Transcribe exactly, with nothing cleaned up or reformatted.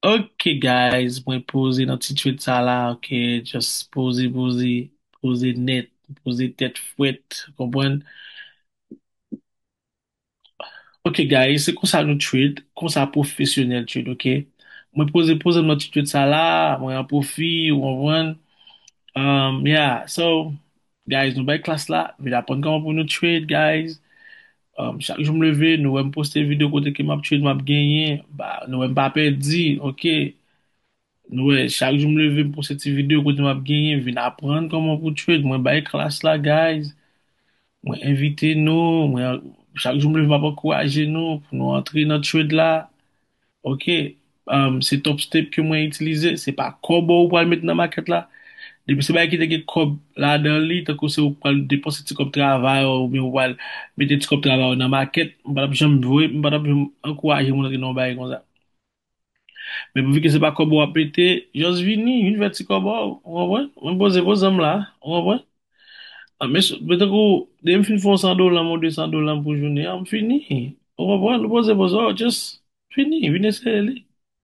Ok, guys, mwen poze nan ti trade sa la, ok, just poze, poze, poze nèt, poze tèt frèt, konprann? Ok, guys, se konsa nou trade, konsa pwofesyonèl trade, ok? Mwen poze, poze m nan ti trade sa la, mwen an pwofi, ou konprann? Um, yeah, so, guys, nou bay klas la, vin aprann kòman pou nou trade, guys. Um, chak jou m leve, nou wè m poste videyo kote ke m ap trade, m ap genyen. Ba, nou wè m pa pèdi, ok. Nou wè, chak jou m leve, m poste ti videyo kote m ap genyen. Vin aprann kòman pou trade. Mwen bay klas la, guys. Mwen envite nou. Mwen, chak jou m leve, m ap ankouraje nou pou nou antre nan trade la. Ok. Um, se top step ke mwen itilize. Se pa kòb ou pral met nan makèt la. Depi se bagay ki te gen kòb ladan li, tankou se ou pral depanse ti kòb travay ou oubyen ou pral mete ti kòb travay ou nan makèt, m pa t ap janm voye, m pa t ap janm ankouraje moun antre nan yon bagay konsa. Men pouvi ke se pa kòb ou ap mete, just vini, vin fè ti kòb ou, ou konprann? Mwen poze, poze m la, ou konprann? Ah, men, men tankou, depi m fin fè yon san dola, yon de san dola pou jounen an, m fini. Ou konprann? Nou poze, poze, oh, just fini, vin eseye li.